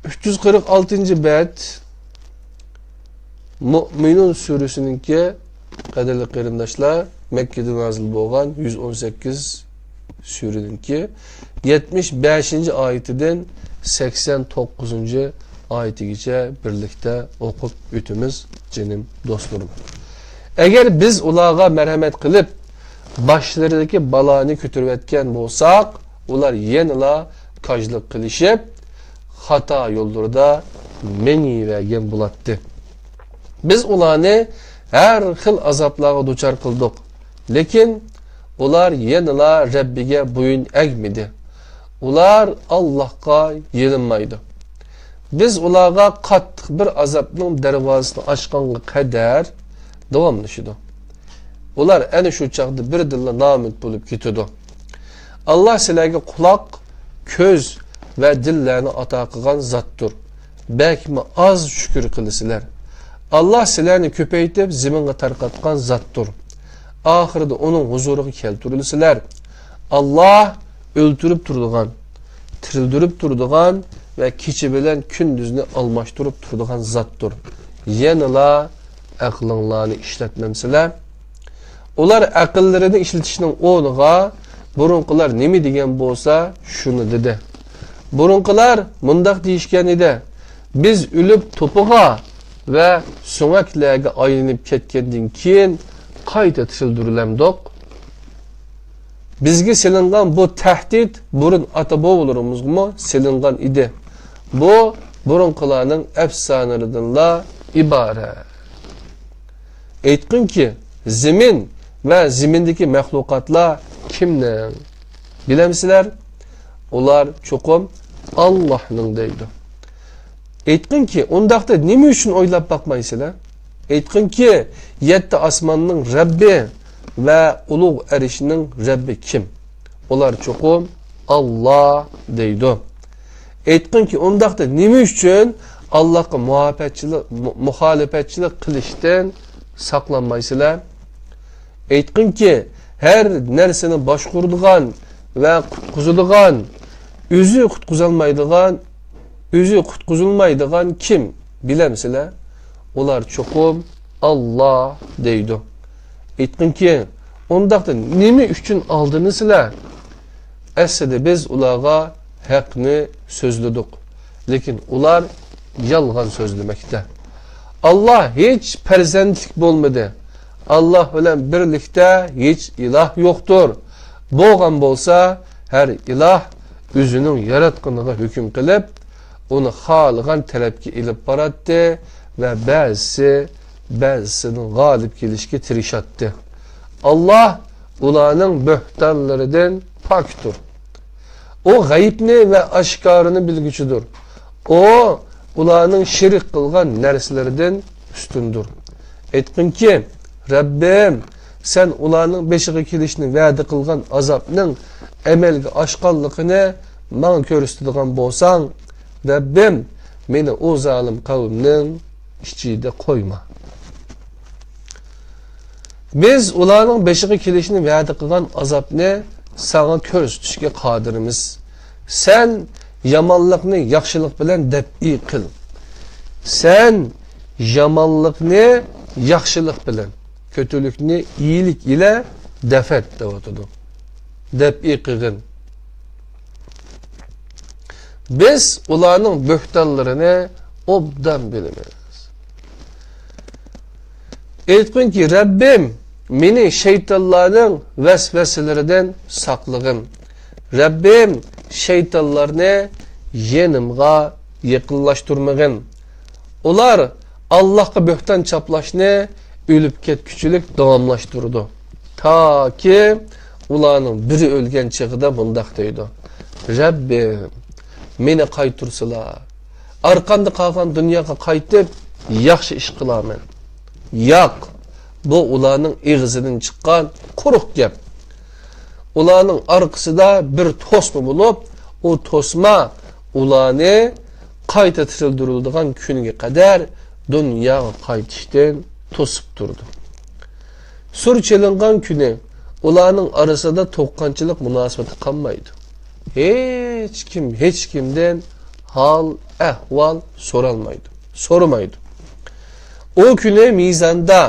ئۈچ يۈز قىرىق ئالتىنچى بەت، مۇئمىنۇن سۈرىسىنىڭكى، قەدىرلىك قېرىنداشلار، مەككىدە نازىل بولغان يۈز ئون سەككىز سۈرىنىڭكى يەتمىش بەشىنچى ئايىتىدىن سەكسەن توققۇزىنچى ئايىتىگىچە بىرلىكتە ئوقۇپ ئۆتىمىز، جېنىم دوستلىرىم. ئەگەر بىز ئۇلارغا مەرھەمەت قىلىپ، باشلىرىدىكى بالانى كۆتۈرۈۋەتكەن بولساق، ئۇلار يەنىلا كاجلىق قىلىشىپ، خاتا يوللىرىدا مېڭىۋەرگەن بولاتتى. بىز ئۇلارنى ھەر خىل ئازابلارغا دۇچار قىلدۇق، لېكىن ئۇلار يەنىلا رەببىگە بويۇن ئەگمىدى. ئۇلار ئاللاھقا يېلىنمايدۇ. بىز ئۇلارغا قاتتىق بىر ئازابنىڭ دەرۋازىسىنى ئاچقانغا قەدەر داۋاملىشىدۇ. ئۇلار ئەنە شۇ چاغدا بىردىنلا نائۈمىد بولۇپ كېتىدۇ. ئاللا سىلەرگە قۇلاق، كۆز ۋە دىللارنى ئاتا قىلغان زاتتۇر. بەكمۇ ئاز شۈكۈر قىلىسىلەر. ئاللا سىلەرنى كۆپەيتىپ زېمىنغا تارقاتقان زاتتۇر. ئاخىرىدا ئۇنىڭ ھۇزۇرىغا كەلتۈرۈلىسىلەر. ئاللا ئۆلتۈرۈپ تۇرىدىغان، تىرىلدۈرۈپ تۇرىدىغان ۋە كېچە بىلەن كۈندۈزنى ئالماشتۇرۇپ تۇرىدىغان زاتتۇر. يەنىلا ئەقلىڭلارنى ئىشلەتمەمسىلەر؟ ئۇلار ئەقىللىرىنى ئىشلىتىشنىڭ ئورنىغا بۇرۇنقىلار نېمە دېگەن بولسا، شۇنى دېدى. بۇرۇنقىلار مۇنداق دېيىشكەن ئىدى: بىز ئۆلۈپ توپىغا ۋە سۆڭەكلەرگە ئايلىنىپ كەتكەندىن كېيىن قايتا تىرىلدۈرۈلەمدۇق؟ بىزگە سېلىنغان بۇ تەھدىت بۇرۇن ئاتا-بوۋىلىرىمىزغىمۇ سېلىنغان ئىدى. بۇ بۇرۇنقىلارنىڭ ئەپسانىلىرىدىنلا ئىبارەت. ئېيتقىنكى، زېمىن ۋە زېمىندىكى مەخلۇقاتلار كىمنىڭ؟ بىلەمسىلەر؟ ئۇلار چوقۇم ئاللاھنىڭ دەيدۇ. ئېيتقىنكى، ئۇنداقتا نېمە ئۈچۈن ئويلاپ باقمايسىلەر؟ ئېيتقىنكى، يەتتە ئاسماننىڭ رەببى ۋە ئۇلۇغ ئەرشنىڭ رەببى كىم؟ ئۇلار چوقۇم ئاللا دەيدۇ. ئېيتقىنكى، ئۇنداقتا نېمە ئۈچۈن ئاللاھقا مۇھاپەتچىلىك، مۇ-، مۇخالىپەتچىلىك قىلىشتىن ساقلانمايسىلەر؟ ئېيتقىنكى، ھەر نەرسىنى باشقۇرىدىغان ۋە قۇتقۇزىدىغان، ئۆزى قۇتقۇزالمايدىغان، ئۆزى قۇتقۇزۇلمايدىغان كىم؟ بىلەمسىلەر؟ ئۇلار چوقۇم ئاللا دەيدۇ. ئېيتقىنكى، ئۇنداقتا نېمە ئۈچۈن ئالدىنىسىلەر؟ ئەسلىدە بىز ئۇلارغا ھەقنى سۆزلىدۇق، لېكىن ئۇلار يالغان سۆزلىمەكتە. ئاللا ھېچ پەرزەنتلىك بولمىدى. ئاللا بىلەن بىرلىكتە ھېچ ئىلاھ يوقتۇر. بولغان بولسا، ھەر ئىلاھ ئۆزىنىڭ ياراتقىنىغا ھۆكۈم قىلىپ، ئۇنى خالىغان تەرەپكە ئېلىپ باراتتى ۋە بەزىسى بەزىسىدىن غالىب كېلىشكە تىرىشاتتى. ئاللا ئۇلارنىڭ بۆھتانلىرىدىن پاكتۇر. ئۇ غەيىبنى ۋە ئاشكارىنى بىلگۈچىدۇر. ئۇ ئۇلارنىڭ شېرىك قىلغان نەرسىلىرىدىن ئۈستۈندۇر. ئېيتقىنكى، رەببىم، سەن ئۇلارنىڭ بېشىغا كېلىشنى ۋەدە قىلغان ئازابنىڭ ئەمەلگە ئاشقانلىقىنى ماڭا كۆرسىتىدىغان بولساڭ، رەببىم، مېنى ئۇ زالىم قەۋمنىڭ ئىچىدە قويما. بىز ئۇلارنىڭ بېشىغا كېلىشنى ۋەدە قىلغان ئازابنى ساڭا كۆرسىتىشكە قادىرمىز. سەن يامانلىقنى ياخشىلىق بىلەن دەپئى قىل. سەن يامانلىقنى ياخشىلىق بىلەن، كۆتۈلۈكنى ئىيىلىك ئىلە دەفئەت دەۋاتىدۇ. دەپئى قىلغىن. بىز ئۇلارنىڭ بۆھتانلىرىنى ئوبدان بىلىمىز. ئېيتقىنكى، رەببىم، مېنى شەيتانلارنىڭ ۋەسۋەسىلىرىدىن ساقلىغىن. رەببىم، شەيتانلارنى يېنىمغا يېقىنلاشتۇرمىغىن. ئۇلار ئاللاھقا بۆھتان چاپلاشنى ئۆلۈپ كەتكۈچىلىك داۋاملاشتۇرىدۇ. تاكى ئۇلارنىڭ بىرى ئۆلگەن چېغىدا مۇنداق دەيدۇ، رەببىم، مېنى قايتۇرسىلا، ئارقامدا قالغان دۇنياغا قايتىپ، ياخشى ئىش قىلارمەن. ياق، بۇ ئۇلارنىڭ ئېغىزىدىن چىققان قۇرۇق گەپ. ئۇلارنىڭ ئارقىسىدا بىر توسما بولۇپ، ئۇ توسما ئۇلارنى قايتا تىرىلدۈرۈلىدىغان كۈنگە قەدەر دۇنياغا قايتىشتىن توسۇپ تۇرىدۇ. سۇر چېلىنغان كۈنى ئۇلارنىڭ ئارىسىدا تۇغقانچىلىق مۇناسىۋىتى قالمايدۇ. ھېچكىم ھېچكىمدىن ھال ئەھۋال سورالمايدۇ، سورىمايدۇ. ئۇ كۈنى مىزاندا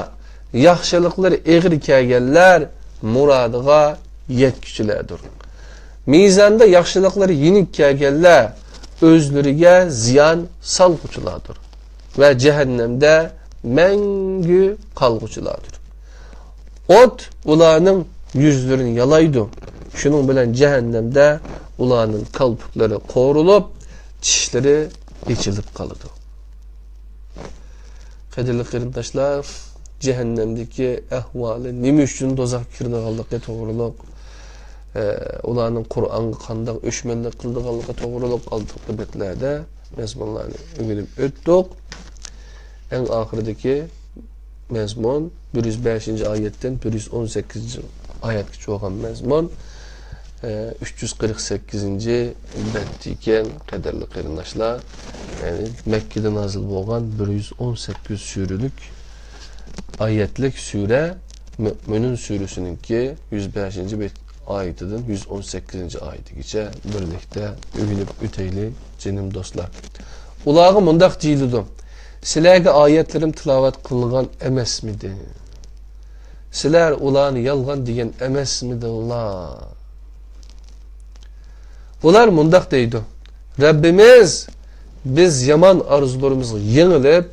ياخشىلىقلىرى ئېغىر كەلگەنلەر مۇرادىغا يەتكۈچىلەردۇر. مىزاندا ياخشىلىقلىرى يېنىك كەلگەنلەر ئۆزلىرىگە زىيان سالغۇچىلاردۇر ۋە جەھەننەمدە مەڭگۈ قالغۇچىلاردۇر. ئوت ئۇلارنىڭ يۈزلىرىنى يالايدۇ. شۇنىڭ بىلەن جەھەننەمدە ئۇلارنىڭ كالپۇكلىرى قورۇلۇپ، چىشلىرى ئېچىلىپ قالىدۇ. قەدىرلىك قېرىنداشلار، جەھەننەمدىكى ئەھۋالى، نېمە ئۈچۈن دوزاخقا كىرىدىغانلىقى توغرۇلۇق، ئە، ئۇلارنىڭ قۇرئانغا قانداق ئۆچمەنلىك قىلىدىغانلىقى توغرۇلۇق ئالدىنقى بەتلەردە مەزمۇنلارنى ئۆگىنىپ ئۆتتۇق. ئەڭ ئاخىرىدىكى مەزمۇن، بىر يۈز بەشىنچى ئايەتتىن بىر يۈز ئون سەككىزىنچى ئايەتكىچە بولغان مەزمۇن، ئە، ئۈچ يۈز قىرىق سەككىزىنچى بەتتىكەن، قەدىرلىك قېرىنداشلار. يەنى مەككىدە نازىل بولغان بىر يۈز ئون سەككىز سۈرىلىك ئايەتلىك سۈرە، مۆمىنۇن سۈرىسىنىڭكى يۈز بەشىنچى بەت ئايىتىدىن يۈز ئون سەككىزىنچى ئايىتىگىچە بىرلىكتە ئۆگىنىپ ئۆتەيلى، جېنىم دوستلار. ئۇلارغا مۇنداق دېيىلىدۇ، سىلەرگە ئايەتلىرىم تىلاۋەت قىلىنغان ئەمەسمىدى؟ سىلەر ئۇلارنى يالغان دېگەن ئەمەسمىدىڭلار؟ ئۇلار مۇنداق دەيدۇ، رەببىمىز، بىز يامان ئارزۇلىرىمىزغا يېڭىلىپ،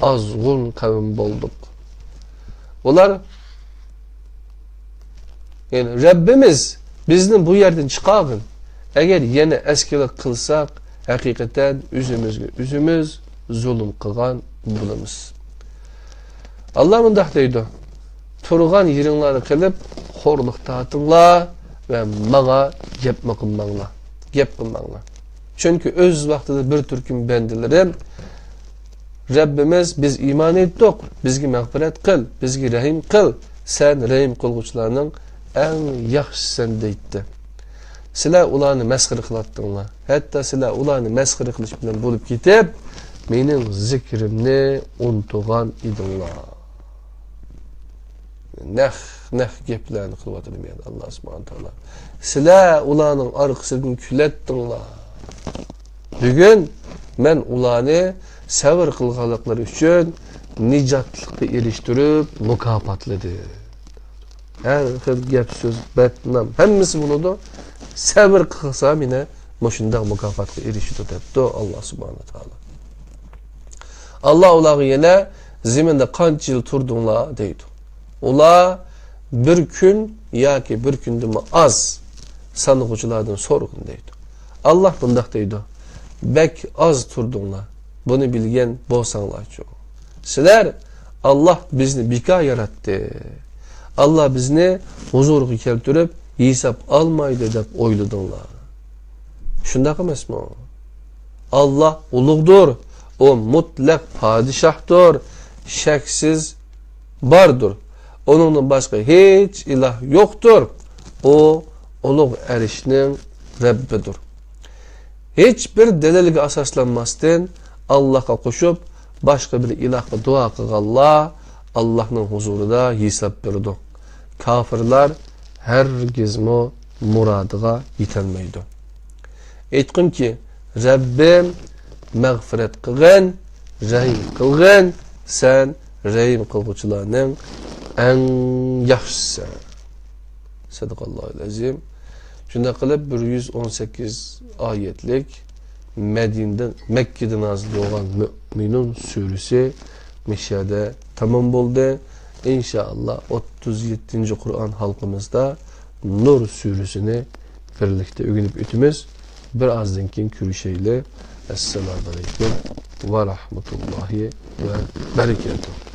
ئازغۇن قەۋم بولدۇق. ئۇلار، يەنى، رەببىمىز، بىزنى بۇ يەردىن چىقارغىن. ئەگەر يەنە ئەسكىلىك قىلساق، ھەقىقەتەن ئۆزىمىزگە ئۆزىمىز زۇلۇم قىلغان بولىمىز. ئاللا مۇنداق دەيدۇ، تۇرغان يېرىڭلاردا قېلىپ، خورلۇق تارتىڭلار ۋە ماڭا گەپمۇ قىلماڭلار، گەپ قىلماڭلار. چۈنكى ئۆز ۋاقتىدا بىر تۈركۈم بەندىلىرىم، رەببىمىز، بىز ئىمان ئېيتتۇق، بىزگە مەغپىرەت قىل، بىزگە رەھىم قىل، سەن رەھىم قىلغۇچىلارنىڭ ئەڭ ياخشىسەن دەيتتى. سىلەر ئۇلارنى مەسخىرە قىلاتتىڭلار. ھەتتا سىلەر ئۇلارنى مەسخىرە قىلىش بىلەن بولۇپ كېتىپ، مېنىڭ زىكرىمنى ئۇنتۇغان ئىدىڭلار. نەق، نەق گەپلەرنى قىلىۋاتىدۇ بۇ يەردە ئاللا سۇبھانە تائالا. سىلەر ئۇلارنىڭ ئارقىسىدىن كۈلەتتىڭلار. بۈگۈن مەن ئۇلارنى سەۋر قىلغانلىقلىرى ئۈچۈن نىجاتلىققا ئېرىشتۈرۈپ مۇكاپاتلىدىم. ھەر خىل گەپ سۆز، بەتنام، ھەممىسى بولىدۇ. سەۋر قىلسا مېنى مۇشۇنداق مۇكاپاتقا ئېرىشىدۇ دەپتۇ ئاللا سۇبھانە تائالا. ئاللا ئۇلارغا يەنە زېمىندا قانچە يىل تۇردۇڭلار دەيدۇ. ئۇلار بىر كۈن ياكى بىر كۈندىنمۇ ئاز سانىغۇچىلاردىن سورىغىن دەيدۇ. ئاللا بۇنداق دەيدۇ، بەك ئاز تۇردۇڭلار، بۇنى بىلگەن بولساڭلارچۇ. سىلەر، ئاللا بىزنى بىكار ياراتتى، ئاللا بىزنى ھۇزۇرىغا كەلتۈرۈپ ھېساب ئالمايدۇ دەپ ئويلىدىڭلار. شۇنداق ئەمەسمۇ؟ ئاللا ئۇلۇغدۇر، ئۇ مۇتلەق پادىشاھتۇر، شەكسىز باردۇر. ئۇنىڭدىن باشقا ھېچ ئىلاھ يوقتۇر. ئۇ ئۇلۇغ ئەرشنىڭ رەببىدۇر. ھېچ بىر دەلىلگە ئاساسلانماستىن، ئاللاھقا قوشۇپ، باشقا بىر ئىلاھقا دۇئا قىلغانلار ئاللاھنىڭ ھۇزۇرىدا ھېساب بېرىدۇ. كاپىرلار ھەرگىزمۇ مۇرادىغا يېتەلمەيدۇ. ئېيتقىنكى، رەببىم، مەغپىرەت قىلغىن، رەھىم قىلغىن، سەن رەھىم قىلغۇچىلارنىڭ ئەڭ ياخشىسىسەن. سەدىقاللاھۇل ئەزىم. شۇنداق قىلىپ، بىر يۈز ئون سەككىز ئايەتلىك مەدىنىدە، مەككىدە نازىل بولغان مۆمىنۇن سۈرىسى مۇشۇ يەردە تامام بولدى. ئىنشائاللا، ئوتتۇز يەتتىنچى قۇرئان ھالقىمىزدا نۇر سۈرىسىنى بىرلىكتە ئۆگىنىپ ئۆتىمىز. بىر ئازدىن كېيىن كۆرۈشەيلى. ئەسسالامۇ ئەلەيكۇم ۋە رەھمەتۇللاھى ۋە بەرىكاتۇھ.